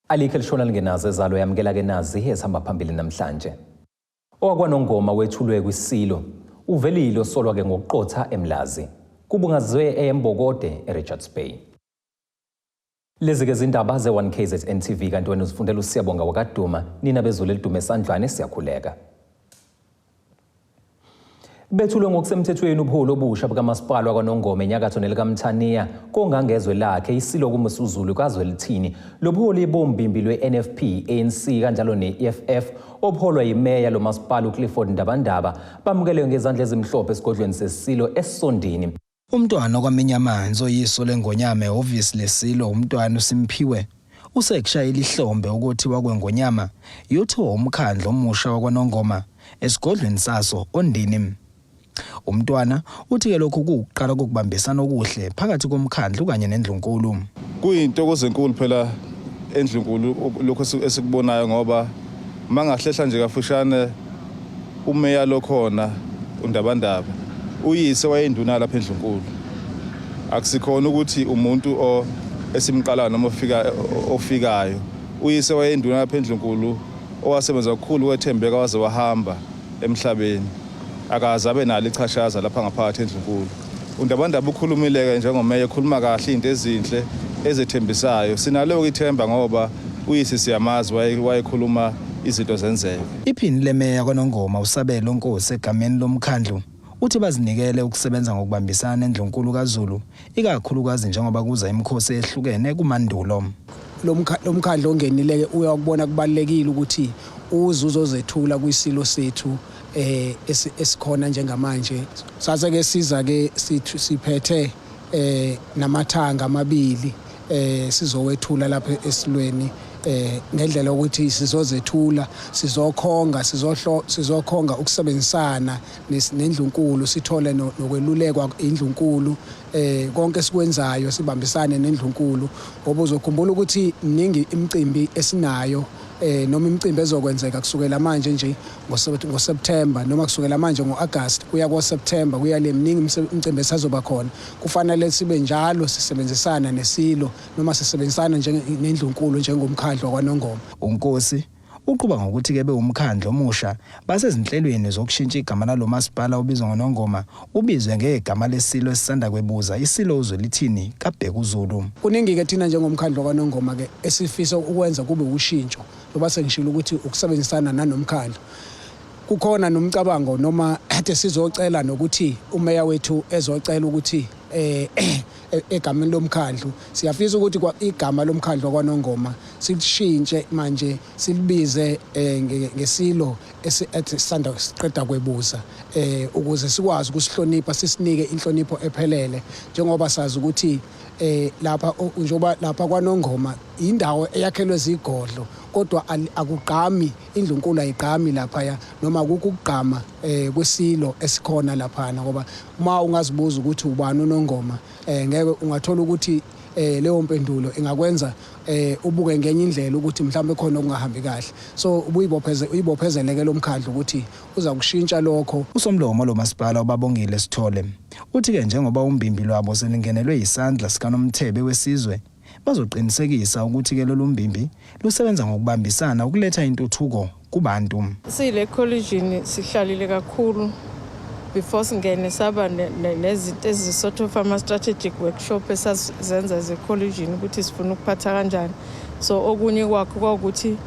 Alikho elishona lingenazo ezalo yamukela ke nazi ezihamba phambili namhlanje. OwakwaNongoma wethulwe kwiSilo uvelile osolwa ke ngokuqotha eMlazi. Kubungazwe eMbokode eRichards Bay. Lezi ke zindaba ze-1 KZN TV kanti wena uzifundela uSiyabonga wakaDuma nina bezulu elidume esandlwane siyakhuleka. Bethulwe ngokusemthethweni ubuholi obusha bukamasipala wakwaNongoma enyakatho nelikaMthaniya kongangezwe lakhe iSilo kuMisuzulu kaZwelithini. Lobuholi bombimbi lwe-NFP, ANC kanjalo ne-EFF obuholwa yimeya lo masipala uClifford Ndabandaba bamukelwe ngezandla ezimhlophe esigodlweni seSilo eSondini. Umntwana okwamenyamanzi oyiso lengonyama ehhovisi leSilo uMntwana uSimphiwe usekushayela ihlombe ukuthi wakwengonyama yothiwa umkhandlu omusha wakwaNongoma esigodlweni saso oNdini. Umntwana uthi-ke lokhu kuwukuqala kokubambisana okuhle phakathi komkhandlu kanye nendlunkulu. Kuyintokozo enkulu phela endlunkulu lokhu esikubonayo ngoba mangahlehla nje kafushane umeya lokhona uNdabandaba uyise wayenduna lapha endlunkulu akusikhona ukuthi umuntu o esimqalayo noma ofika ofikayo uyise wayenduna lapha endlunkulu owasebenza kakhulu wethembeka waze wahamba emhlabeni akaze abe nalo ichashaza lapha ngaphakathi endlunkulu uNdabandaba ukhulumile-ke njengomeya ekhuluma kahle izinto ezinhle ezethembisayo sinalo ithemba ngoba uyise siyamazi wayekhuluma izinto zenzeke. Iphini lemeya kwaNongoma uSabelo Nkosi egameni lomkhandlu uthi bazinikele ukusebenza ngokubambisana eNdlunkulu kaZulu ikakhulukazi njengoba kuza imikhosi ehlukene kuMandulo. Lo mkhandlu ongenile-ke uyakubona kubalulekile ukuthi uze uzozethula kwisilo sethu eh esikhona njengamanje. Sase-ke siza-ke siphethe namathanga amabili sizowethula lapha esilweni ngendlela yokuthi sizozethula sizokhonga sizohlo sizokhonga ukusebenzisana nendlunkulu sithole nokwelulekwa indlunkulu konke esikwenzayo sibambisane nendlunkulu ngoba uzokhumbula ukuthi mningi imicimbi esinayo noma imicimbi ezokwenzeka kusukela manje nje ngoSeptember noma kusukela manje ngoAugust kuya koSeptember kuya le mningi imicimbi esazoba khona. Kufanele sibe njalo sisebenzisana nesilo noma sisebenzisana njengendlunkulu njengomkhandlu wakwaNongoma. UNkosi uqhuba ngokuthi-ke bewumkhandlu omusha basezinhlelweni zokushintsha igama lalo masipala obizwa ngoNongoma ubizwe ngegama lesilo esisanda kwebuza iSilo uZwelithini kaBhekuzulu. Kuningi-ke thina njengomkhandlu wakwaNongoma-ke esifisa ukwenza kube ushintsho ngoba sengishilo ukuthi ukusebenzisana nanomkhandlu kukhona nomcabango noma kade sizocela nokuthi umeya wethu ezocela ukuthi egameni lomkhandlu siyafisa ukuthi igama lomkhandlu wakwaNongoma silishintshe manje silibize ngesilo esisanda siqeda kwebuza ukuze sikwazi ukusihlonipha sisinike inhlonipho ephelele njengoba sazi ukuthi lapha njengoba lapha kwaNongoma indawo eyakhelwe zigodlo kodwa akugqami indlunkulu ayigqami laphaya noma akukho ukugqama kwesilo esikhona laphana ngoba uma ungazibuza ukuthi ubani uNongoma ngeke ungathola ukuthi leyo mpendulo ingakwenza ubuke ngenye indlela ukuthi mhlawumbe khona okungahambi kahle so ubuyibopheze uyibophezeleke lomkhandlu ukuthi uza kushintsha lokho. USomlomo lo masipala uBabongile Sithole uthi-ke njengoba umbimbi lwabo selingenelwe yisandla sikaNomthebe wesizwe bazoqinisekisa ukuthi-ke lolu mbimbi lusebenza ngokubambisana ukuletha intuthuko kubantu. Sile coalition sihlalile kakhulu before singene saba nezinto ezi-sort of ama-strategic workshop esazenza ze-coalition ukuthi sifuna ukuphatha kanjani. So okunye kwakho kwawukuthi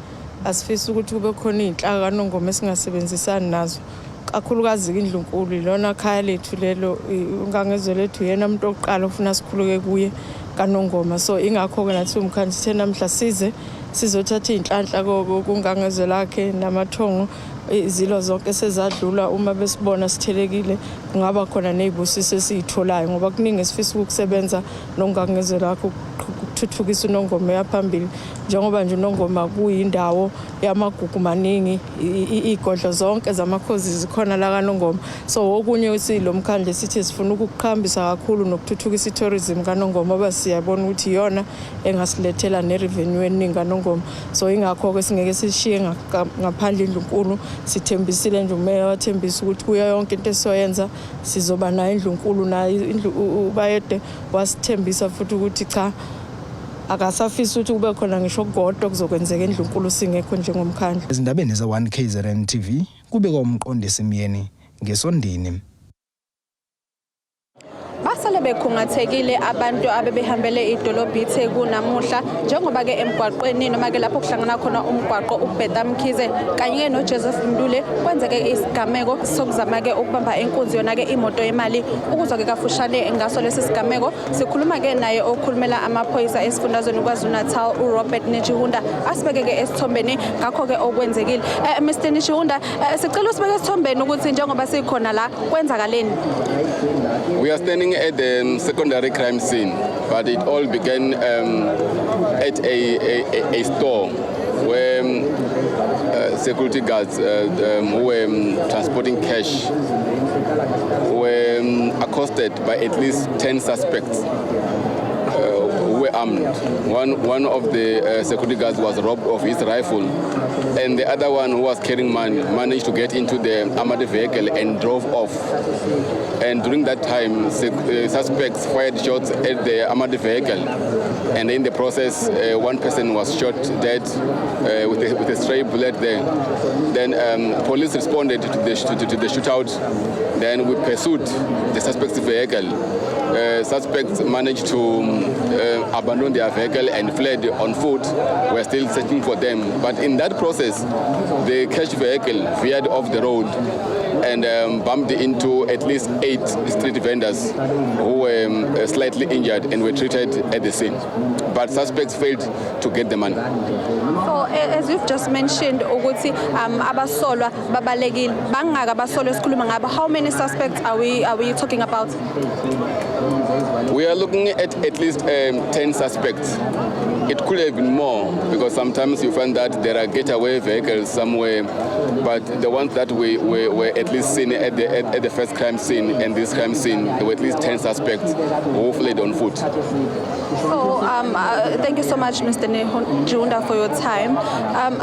asifisi ukuthi kube khona iy'nhlaka kaNongoma esingasebenzisani nazo kakhulukazi indlunkulu ilona khaya lethu lelo uNgangezwe lethu yena umuntu oqala ofuna sikhuluke kuye kaNongoma. So ingakho-ke nathi umkhandlu sithe namhla size sizothatha iy'nhlanhla kuNgangezwe lakhe namathongo izilo zonke sezadlula uma besibona sithelekile kungaba khona ney'busiso esiy'tholayo ngoba kuningi esifisa ukukusebenza noNgangezwe lakhe ukuthuthukisa uNongoma yaphambili njengoba nje uNongoma kuyindawo yamagugu maningi iy'godlo zonke zamakhozi zikhona la kaNongoma. So okunye silo mkhandlu sithi sifuna ukuqhambisa kakhulu nokuthuthukisa i-tourism kaNongoma ngoba siyabona ukuthi iyona engasilethela ne-revenue eningi kaNongoma. So ingakho-ke singeke sishiye ngaphandle indlunkulu sithembisile nje umeya wathembisa ukuthi kuyo yonke into esiyoyenza sizoba nayo indlunkulu nayo indlu uBayede wasithembisa futhi ukuthi cha Akasafisi ukuthi kube khona ngisho okukodwa okuzokwenzeka endlunkulu singekho njengomkhandlu. Ezindabeni ze-1 KZN TV kubikwa uMqondisi Myeni ngeSondini. Basale bekhungathekile abantu abebehambele idolobha iTheku namuhla njengoba-ke emgwaqweni noma-ke lapho kuhlangana khona umgwaqo uBertha Mkhize kanye noJoseph Mdule kwenzeke isigameko sokuzama-ke ukubamba inkunzi yona-ke imoto yemali. Ukuzwa-ke kafushane ngaso lesi sigameko sikhuluma-ke naye okhulumela amaphoyisa esifundazweni KwaZulu-Natal uRobert Netshiunda asibeke-ke esithombeni ngakho-ke okwenzekile. Mr Netshiunda, sicela usibeke esithombeni ukuthi njengoba sikhona la kwenzakaleni. We are standing at the secondary crime scene, but it all began at a store where security guards who were transporting cash were accosted by at least 10 suspects who were armed. One of the security guards was robbed of his rifle, and the other one who was carrying money managed to get into the armored vehicle and drove off. And during that time, suspects fired shots at the armored vehicle, and in the process, one person was shot dead with a stray bullet there. Then police responded to the shootout. Then we pursued the suspect's vehicle. Suspects managed to abandon their vehicle and fled on foot. We're still searching for them. But in that process, the cash vehicle veered off the road and bumped into at least 8 street vendors who were slightly injured and were treated at the scene. But suspects failed to get the money. So as you've just mentioned ukuthi abasolwa babalekile, bangaka abasolwa esikhuluma ngabo? How many suspects are we talking about? We are looking at least 10 suspects. It could have been more because sometimes you find that there are getaway vehicles somewhere, but the ones that we were at least seen at the first crime scene and this crime scene, there were at least 10 suspects who fled on foot. So thank you so much, Mr Netshiunda, for your time.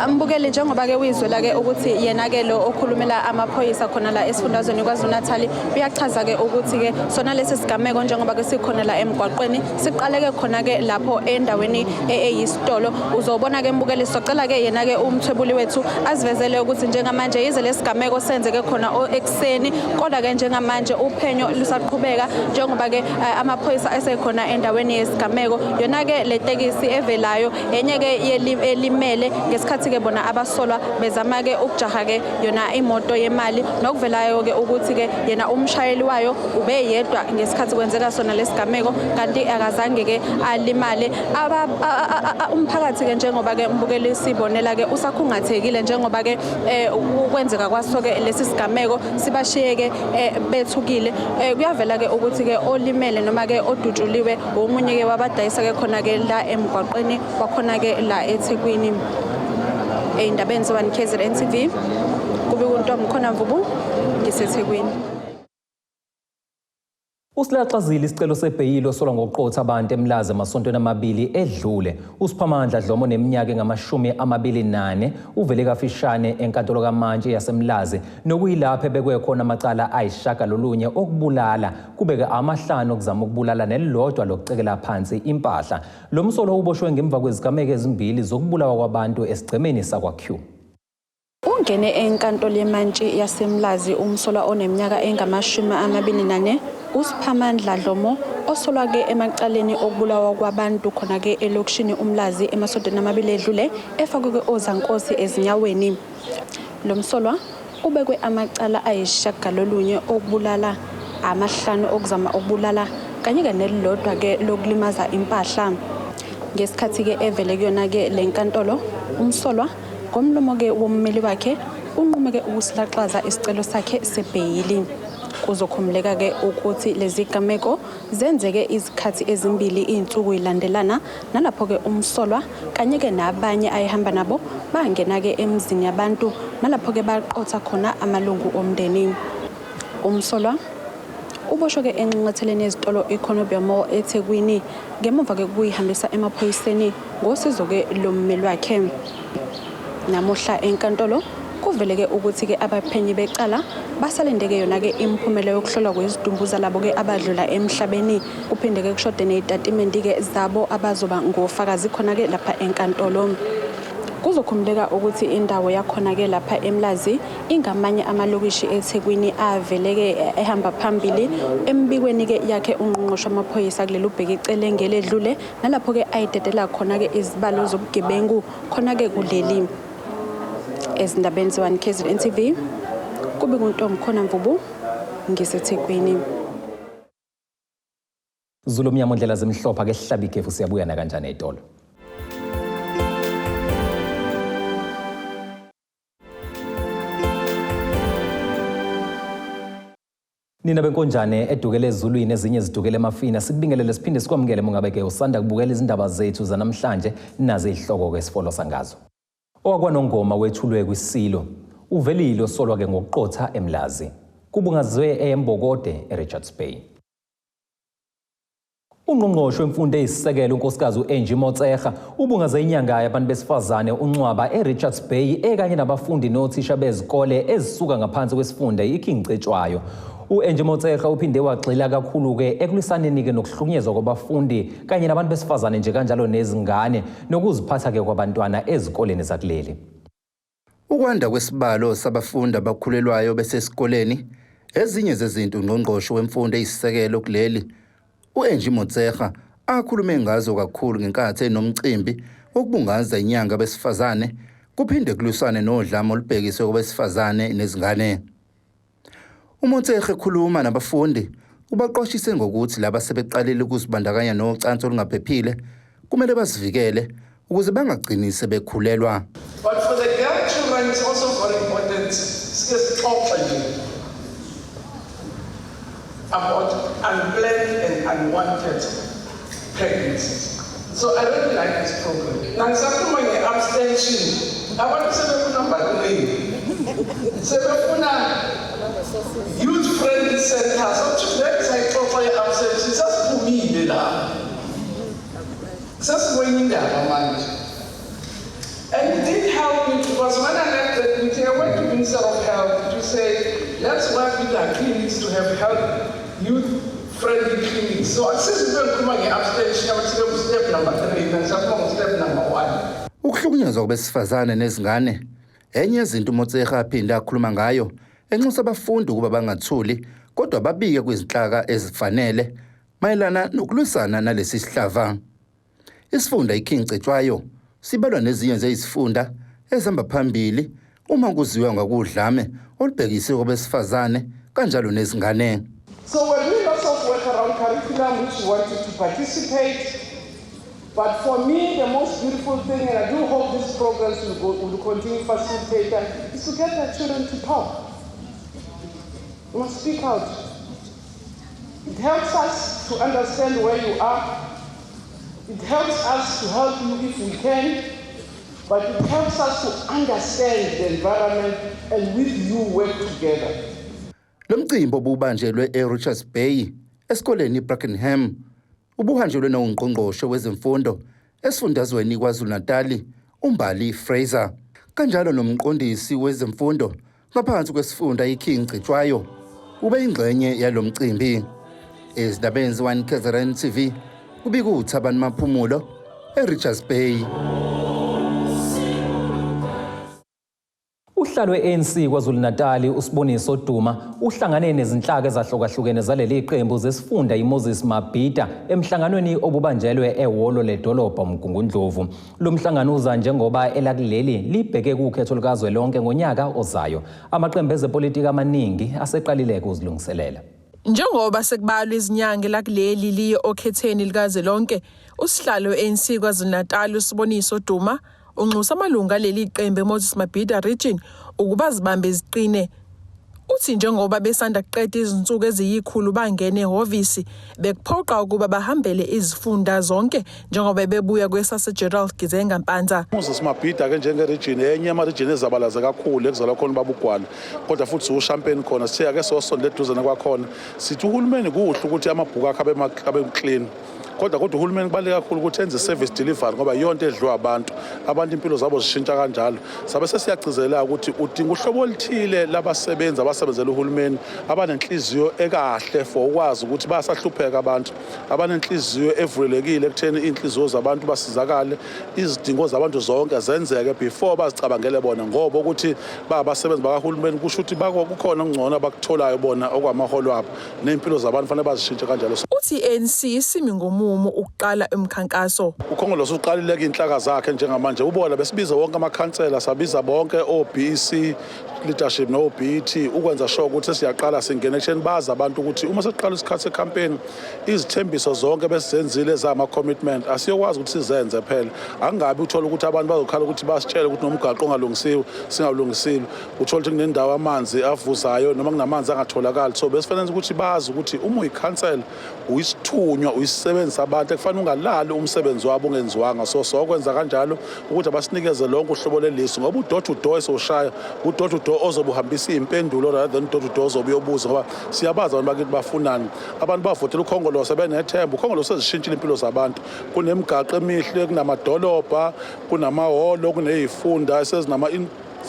Mbukeli, njengoba ke uyizwela ke ukuthi yena ke lo okhulumela amaphoyisa khona la esifundazweni KwaZulu-Natal uyachaza ke ukuthi ke sona lesi sigameko njengoba ke sikhona la emgwaqweni siqaleke khona ke lapho endaweni eyisitolo. Uzobona ke mbukeli, socela ke yena ke umthwebuli wethu asivezele ukuthi njengamanje yize lesigameko senzeke khona ekuseni kodwa ke njengamanje uphenyo lusaqhubeka njengoba ke amaphoyisa esekhona endaweni yesigameko. Yona ke le tekisi evelayo enye ke elimele ngesikhathi ke bona abasolwa bezama ke ukujaha ke yona imoto yemali, nokuvelayo ke ukuthi ke yena umshayeli wayo ube yedwa ngesikhathi kwenzeka sona lesigameko kanti akazange ke alimale. Umphakathi ke njengoba ke mbukeli sibonela ke usakhungathekile njengoba ke ukwenzeka kwaso ke lesi sigameko sibashiye ke bethukile. Kuyavela ke ukuthi ke olimele noma ke odutshuliwe omunye ke wabadayisa ke khona ke la emgwaqweni wakhona ke la eThekwini. Ey'ndabeni ze-1 KZN TV kube uNtombi Mvubu, ngiseThekwini. Usilaxazile isicelo sebheyili osolwa ngokuqotha abantu eMlazi emasontweni amabili edlule. USiphamandla Dlomo neminyaka engama-24 uvele kafishane enkantolo kamantshi yaseMlazi nokuyilapho ebekwe khona amacala 9 okubulala, kubeke 5 okuzama ukubulala nelilodwa lokucekela phansi impahla. Lo msolo uboshwe ngemva kwezigameko ezimbili zokubulawa kwabantu esigcemeni sakwa-Q. Ungene enkantolo yemantshi yaseMlazi umsolwa oneminyaka engama-24 uSiphamandla Dlomo osolwa-ke emacaleni okubulawa kwabantu khona-ke elokishini uMlazi emasontweni amabili edlule efakwe-ke ozankosi ezinyaweni. Lo msolwa ubekwe amacala 9 okubulala, 5 okuzama ukubulala kanye-ke nelilodwa-ke lokulimaza impahla. Ngesikhathi-ke evele kuyona-ke le nkantolo umsolwa ngomlomo-ke wommeli wakhe unqume-ke ukusilaxaza isicelo sakhe sebheyili. Kuzokhumbuleka-ke ukuthi lezi gameko zenzeke izikhathi ezimbili iy'nsuku yilandelana nalapho-ke umsolwa kanye-ke nabanye ayehamba nabo bangena-ke emzini yabantu nalapho-ke baqotha khona amalungu omndeni. Umsolwa uboshwe-ke enxanxatheleni yezitolo iCornubia Mall eThekwini ngemuva-ke kuyihambisa emaphoyiseni ngosizo-ke lommeli wakhe. Namuhla enkantolo Kuvele-ke ukuthi-ke abaphenyi becala basalindeke yona-ke imiphumela yokuhlolwa kwezidumbu zalabo-ke abadlula emhlabeni. Kuphinde-ke kushode ney'tatimende-ke zabo abazoba ngofakazi khona-ke lapha enkantolo. Kuzokhumbuleka ukuthi indawo yakhona-ke lapha eMlazi ingamanye amalokishi eThekwini aveleke ehamba phambili embikweni-ke yakhe ungqongqoshe wamaphoyisa kuleli uBheki Cele ngeledlule, nalapho-ke ayidedela khona-ke izibalo zobugebengu khona-ke kuleli. Ezindabeni ze-1 KZN TV, kube kuntombi khona Mvubu, ngiseThekwini. Zulu mnyama ndlela zimhlopha ke hlaba ikhefu, siyabuya nakanjani etolo. Nina benkonjane edukele ezulwini, ezinye zidukele emafini, sikubingelele siphinde sikwamukele mungabe ke usanda kubukela izindaba zethu zanamhlanje. Nazi izihloko ke sifolosa ngazo. OwakwaNongoma wethulwe kwisilo, uvelile osolwa ke ngokuqotha eMlazi. Kubungazwe eMbokode eRichards Bay. Ungqongqoshe wemfundo eyisisekelo uNkosikazi u-Angie Motshekga ubungaze inyanga yabantu besifazane uNcwaba eRichards Bay ekanye nabafundi nothisha bezikole ezisuka ngaphansi kwesifunda iKing Cetshwayo. U-Angie Motshekga uphinde wagxila kakhulu-ke ekulwisaneni-ke nokuhlukunyezwa kwabafundi kanye nabantu besifazane nje kanjalo nezingane nokuziphatha-ke kwabantwana ezikoleni zakuleli. Ukwanda kwesibalo sabafundi abakhulelwayo besesikoleni ezinye zezinto ungqongqoshe wemfundo eyisisekelo kuleli u-Angie Motshekga akhulume ngazo kakhulu ngenkathi enomcimbi wokubungaza inyanga besifazane kuphinde kulwisane nodlame olubhekiswe kwabesifazane nezingane. UMotshekga ekhuluma nabafundi ubaqwashise ngokuthi laba sebeqalile ukuzibandakanya nocansi olungaphephile kumele bazivikele ukuze bangagcini sebekhulelwa. But for the girl children, it's also very important sike sixoxe nje about unplanned and unwanted pregnancies. So I really like this program. Nangisakhuluma nge-abstention, abantu sebefuna three. Sebefuna youth friendly centers. Okuthi ngeke sayixoxa i-abstention, sasiphumile la. Sesikwenye indaba manje. And it did help me because when I left that meeting, I went to Minister of Health to say, let's work with our clinics to have health youth-friendly clinics. So akusizi into engikhuluma nge-abstention, abathi step number 3, mina ngisakhuluma ngo-step number 1. Ukuhlukunyezwa kwabesifazane nezingane enye yezinto uMotshekga aphinde akhuluma ngayo enxusa abafundi ukuba bangathuli kodwa babike kwizinhlaka ezifanele mayelana nokulwisana nalesi sihlava. Isifunda iKing Cetshwayo sibalwa nezinye zezifunda ezihamba phambili uma kuziwa ngakudlame olubhekiswe kwabesifazane kanjalo nezingane. So we're doing lots of work around curriculum which we wanted to participate. But for me, the most beautiful thing, and I do hope these programs will continue facilitator, is to get our children to talk. We must speak out. It helps us to understand where you are. It helps us to help you if we can, but it helps us to understand the environment and with you work together. Lo mcimbi obubanjelwe eRichards Bay esikoleni iBrackenham ubuhanjelwe nongqongqoshe wezemfundo esifundazweni KwaZulu-Natal uMbali Fraser kanjalo nomqondisi wezemfundo ngaphansi kwesifunda iKing Cetshwayo ube ingxenye yalomcimbi. Ezindabeni ze-1 KZN TV kubika uThabani Maphumulo eRichards Bay. Usihlalo we-ANC KwaZulu-Natal uSiboniso Duma uhlangane nezinhlaka ezahlukahlukene zaleli qembu zesifunda iMoses Mabhida emhlanganweni obubanjelwe ehholo ledolobha uMgungundlovu. Lo mhlangano uza njengoba elakuleli libheke kukhetho lukazwelonke ngonyaka ozayo. Amaqembu ezepolitiki amaningi aseqalile ukuzilungiselela. Njengoba sekubalwa izinyanga lakuleli liye okhetheni likazwelonke, usihlalo we-ANC KwaZulu-Natal uSiboniso Duma unxusa amalungu aleli qembu eMoses Mabhida Region ukuba zibambe ziqine. Uthi njengoba besanda kuqeda izinsuku eziyikhulu bangena ehhovisi, bekuphoqa ukuba bahambele izifunda zonke njengoba bebuya kwesase Gerald Gizenga Mpanza. Moses Mabhida ke njenge-region enye ama-region ezabalaza kakhulu ekuzalwa khona ubaba uGwala, kodwa futhi siwushampeni khona sithe ake sosondela eduzane kwakhona. Sithi uhulumeni kuhle ukuthi amabhuku akhe abe clean. Kodwa uhulumeni kubaluleke kakhulu ukuthi enze service delivery, ngoba iyonto edliwa abantu, abantu impilo zabo zishintsha kanjalo. Sabe sesiyagcizelela ukuthi udinga uhlobo oluthile labasebenzi abasebenzela uhulumeni abanenhliziyo ekahle for ukwazi ukuthi bayasahlupheka abantu, abanenhliziyo evulelekile ekutheni iy'nhliziyo zabantu basizakale, izidingo zabantu zonke zenzeke before bazicabangele bona, ngoba ukuthi babasebenzi bakahulumeni kusho ukuthi kukhona okungcono abakutholayo bona okwamaholo abo, ney'mpilo zabantu fanele bazishintshe kanjalo. Uthi i-ANC isimi ngomumo ukuqala umkhankaso. UKhongolose uqalile iy'nhlaka zakhe njengamanje, ubona besibiza wonke amakhansela, sabiza bonke o-BEC leadership no-BET ukwenza sure ukuthi siyaqala singena ekutheni bazi abantu ukuthi uma sesiqala isikhathi secampaign, izithembiso zonke besizenzile zama-commitment asiyokwazi ukuthi sizenze phela. Angabi uthola ukuthi abantu bazokhala ukuthi basitshele ukuthi nomgaqo ongalungisiwe singawulungisile, uthola ukuthi kunendawo amanzi avuzayo noma kunamanzi angatholakali. So besifanele ukuthi bazi ukuthi uma uyikhansela, uyisithunywa, uyisebenzisa abantu ekufanele ungalali umsebenzi wabo ungenziwanga. So sokwenza kanjalo ukuthi abasinikeze lonke uhlobo lelisu, ngoba u-door to door esowushaya u-door to door ozobe uhambisa iy'mpendulo rather than u-door to door ozobe uyobuza, ngoba siyabazi abantu bakithi bafunani. Abantu bavotela uKhongolose benethemba, uKhongolose sezishintshile impilo zabantu, kunemigaqo emihle, kunamadolobha, kunamahholo, kuney'funda esezinama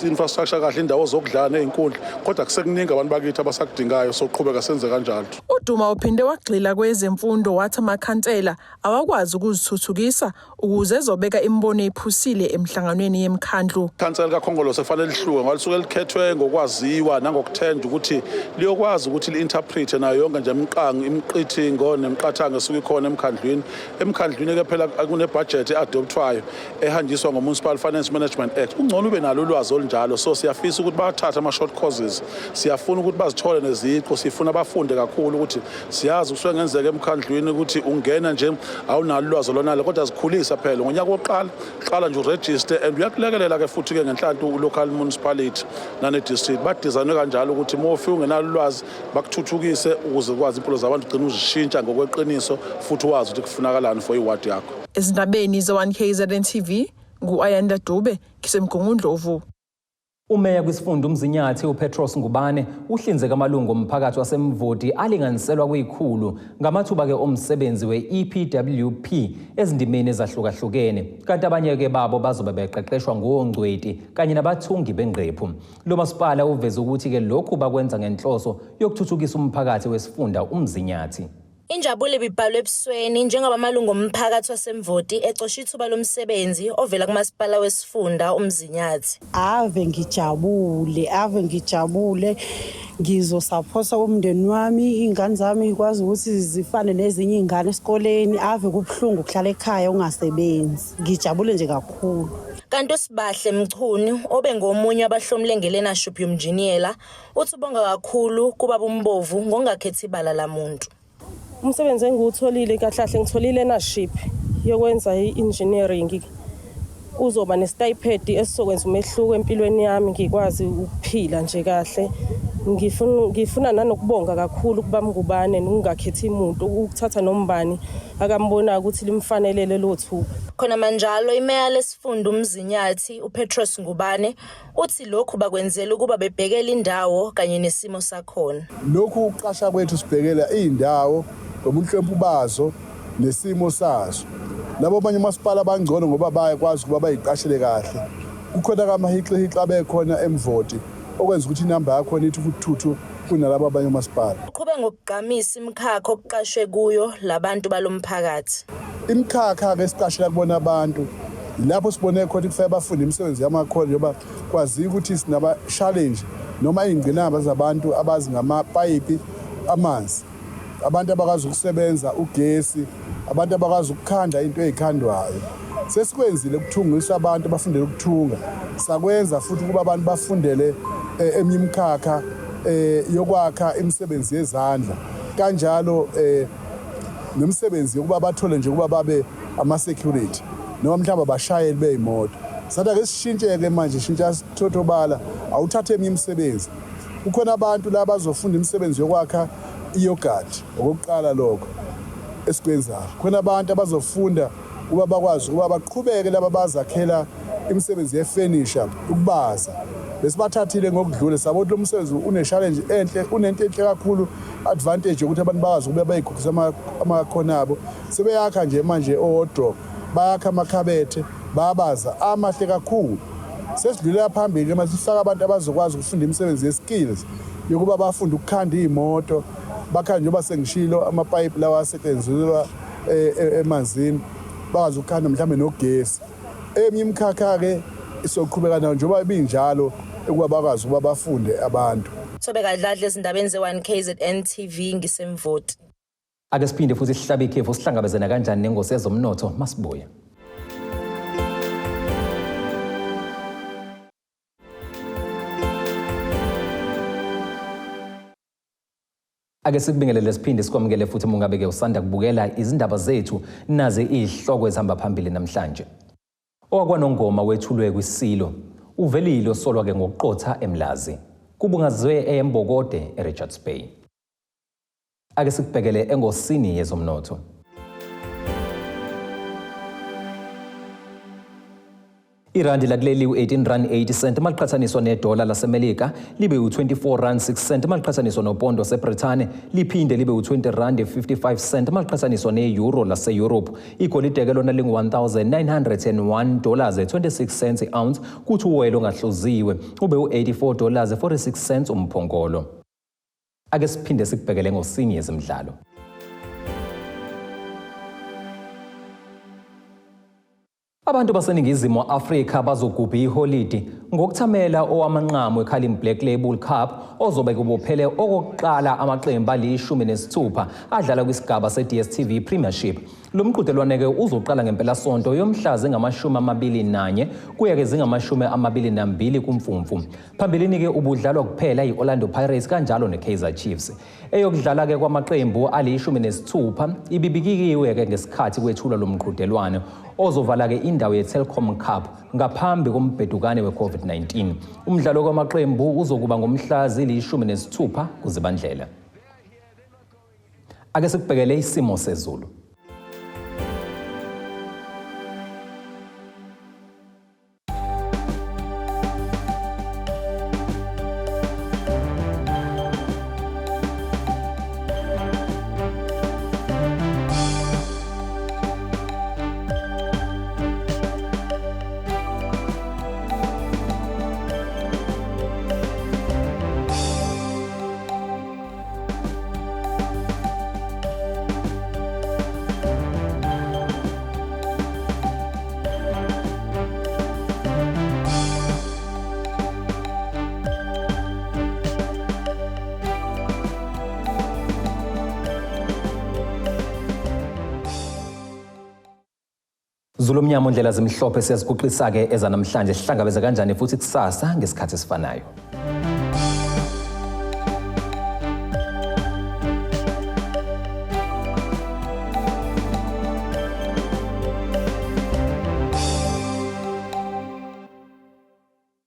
infrastructure kahle, indawo zokudlala ney'nkundla, kodwa kusekuningi abantu bakithi abasakudingayo. Soqhubeka senze kanjalo. UDuma uphinde wagxila kwezemfundo, wathi amakhansela awakwazi ukuzithuthukisa ukuze ezobeka imibono ephusile emhlanganweni yemkhandlu. Ikhansela kaKhongolose kufanele lihluke, ngoba lisuke likhethwe ngokwaziwa nangokuthenjwa ukuthi liyokwazi ukuthi li-interpret-e nayo yonke nje imiqango, imiqithingo nemiqathango esuke ikhona emkhandlwini. Emkhandlwini-ke phela kunebhajethi e-adoptwayo ehanjiswa ngo-Municipal Finance Management Act. Kungcono ube nalo ulwazi olunjalo. So siyafisa ukuthi bathathe ama-short courses, siyafuna ukuthi bazithole neziqu, sifuna bafunde kakhulu, ukuthi siyazi kusuke ngenzeka emkhandlwini ukuthi ungena nje awunalo ulwazi olonalo, kodwa zikhulisa phela ngonyaka wokuqala, qala nje u-register and uyakulekelela-ke futhi-ke ngenhlanhla u-local municipality nane-district badizayinwe kanjalo ukuthi uma ufika ungenalo ulwazi bakuthuthukise ukuze ukwazi impilo zabantu ugcine uzishintsha ngokweqiniso, futhi wazi ukuthi kufunakalani for iwadi yakho. Ezindabeni ze-1 KZN TV, ngu-Ayanda Dube, ngiseMgungundlovu. Umeya kwisifunda uMzinyathi uPetros Ngubane uhlinzeka amalungu omphakathi waseMvoti alinganiselwa kwikhulu ngamathuba-ke omsebenzi we-EPWP ezindimeni ezahlukahlukene, kanti abanye-ke babo bazobe beqeqeshwa ngongcweti kanye nabathungi bengqephu. Lo masipala uveze ukuthi-ke lokhu bakwenza ngenhloso yokuthuthukisa umphakathi wesifunda uMzinyathi. Injabulo ibibhalwe ebusweni njengoba amalungu omphakathi waseMvoti ecosha ithuba lomsebenzi ovela kumasipala wesifunda uMzinyathi. Ave ngijabule, ave ngijabule. Ngizosaphosa umndeni wami, iy'ngane zami ikwazi ukuthi zifane nezinye iy'ngane esikoleni. Ave kubuhlungu ukuhlala ekhaya ungasebenzi. Ngijabule nje kakhulu. Kanti uSibahle Mchunu, obengomunye wabahlomule nge-learnership yomnjiniyela, uthi ubonga kakhulu kubaba uMbovu ngokungakhethi ibala lamuntu. Umsebenzi engiwutholile kahle kahle, ngitholile learnership yokwenza i-engineering. Kuzoba ne-stipend esizokwenza umehluko empilweni yami, ngikwazi ukuphila nje kahle. Ngifuna nanokubonga kakhulu kuba Ngubane nokungakhethi umuntu, ukuthatha nombani akambonayo ukuthi limfanele lelo thuba. Khona manjalo, imeya lesifunda uMzinyathi uPetros Ngubane uthi lokhu bakwenzela ukuba bebhekele indawo kanye nesimo sakhona. Lokhu ukuqasha kwethu sibhekela iy'ndawo ngobunhlwempu bazo nesimo sazo. Labo abanye omasipala bangcono ngoba bayakwazi ukuba bayiqashele kahle. Kukhona kamahiqihiqi abekhona eMvoti okwenza ukuthi inamba yakhona ithi ukuthuthu kunalabo abanye omasipala. Uqhube ngokugqamisa imikhakha okuqashwe kuyo labantu balomphakathi. Imikhakha-ke esiqashela kubona abantu, lapho sibone khona kufanele bafunde imisebenzi yamakhono, njengoba kwaziwa ukuthi sinaba-challenge noma iy'ngqinamba zabantu abazi ngamapayipi amanzi, abantu abakwazi ukusebenza ugesi, abantu abakwazi ukukhanda into ey'khandwayo. Sesikwenzile ukuthungisa abantu abafundele ukuthunga, sakwenza futhi ukuba abantu bafundele eminye imikhakha yokwakha, imisebenzi yezandla kanjalo, nemisebenzi yokuba bathole nje ukuba babe ama-security noma mhlawumbe abashayeli bey'moto. Sathi ake sishintshe-ke manje, shintsha sithothobala, awuthathe eminye imisebenzi. Kukhona abantu la abazofunda imisebenzi yokwakha i-yoghurt, okokuqala lokho esikwenzayo. Khona abantu abazofunda ukuba bakwazi ukuba baqhubeke laba bazakhela imisebenzi yefenisha, ukubaza. Besibathathile ngokudlule, sabo ukuthi lo msebenzi une-challenge enhle, unento enhle kakhulu, advantage yokuthi abantu bakwazi ukuba bayigugise amakhono abo. Sebeyakha nje manje o-wardrobe, bayakha amakhabethe, bayabaza amahle kakhulu. Sesidlulela phambili-ke manje sifaka abantu abazokwazi ukufunda imisebenzi ye-skills yokuba bafunde ukukhanda iy'moto, bakhande njengoba sengishilo amapayipi lawa asetshenziselwa emanzini, bakwazi ukukhanda mhlawumbe nogesi. Eminye imikhakha-ke isoqhubeka nayo njengoba ibinjalo ukuba bakwazi ukuba bafunde abantu. Thobeka Dladla ezindabeni ze-1 KZN TV ngisemvoti. Ake siphinde futhi sihlabe ikhefu, sihlangabezana kanjani nengosi yezomnotho masibuye. Ake sikubingelele siphinde sikwamukele futhi mungabe-ke usanda kubukela izindaba zethu, nazi izihloko ezihamba phambili namhlanje. OwakwaNongoma wethulwe kwiSilo, uVelile osolwa-ke ngokuqotha eMlazi. Kubungazwe eyeMbokode eRichards Bay. Ake sikubhekele engosini yezomnotho. Irandi lakuleli u-18 rand 80 cent maliqhathaniswa nedola laseMelika, libe u-24 rand 6 cent maliqhathaniswa nopondo waseBrithani, liphinde libe u-20 rand 55 cent maliqhathaniswa ne-euro lase-Europe. Igolide-ke lona lingu-1901 dollars 26 cents i-ounce, kuthi uwoyela ongahluziwe ube u-84 dollars 46 cents umphongolo. Ake siphinde sikubhekele ngosinye yezemidlalo. Abantu baseNingizimu Afrika bazogubha iholidi ngokuthamela owamanqamu eCarling Black Label Cup ozobe kubophele okokuqala amaqembu ali-16 adlala kwisigaba se-DStv Premiership. Lo mqhudelwane-ke uzoqala ngempelasonto yomhla zingama-21 kuya-ke zingama-22 kuMfumfu. Phambilini-ke ubudlalwa kuphela yi-Orlando Pirates kanjalo ne-Kaizer Chiefs. Eyokudlala-ke kwamaqembu ali-16 ibibikiwe-ke ngesikhathi kwethulwa lo mqhudelwano ozovala-ke indawo ye-Telkom Cup ngaphambi kombhedukane we-COVID-19. Umdlalo kwamaqembu uzokuba ngomhla zili-16 kuZibandlela. Ake sikubhekele isimo sezulu. Zulu omnyama, ndlela zimhlophe, siyaziguqisa-ke ezanamhlanje. Sihlangabeze kanjani futhi kusasa ngesikhathi esifanayo.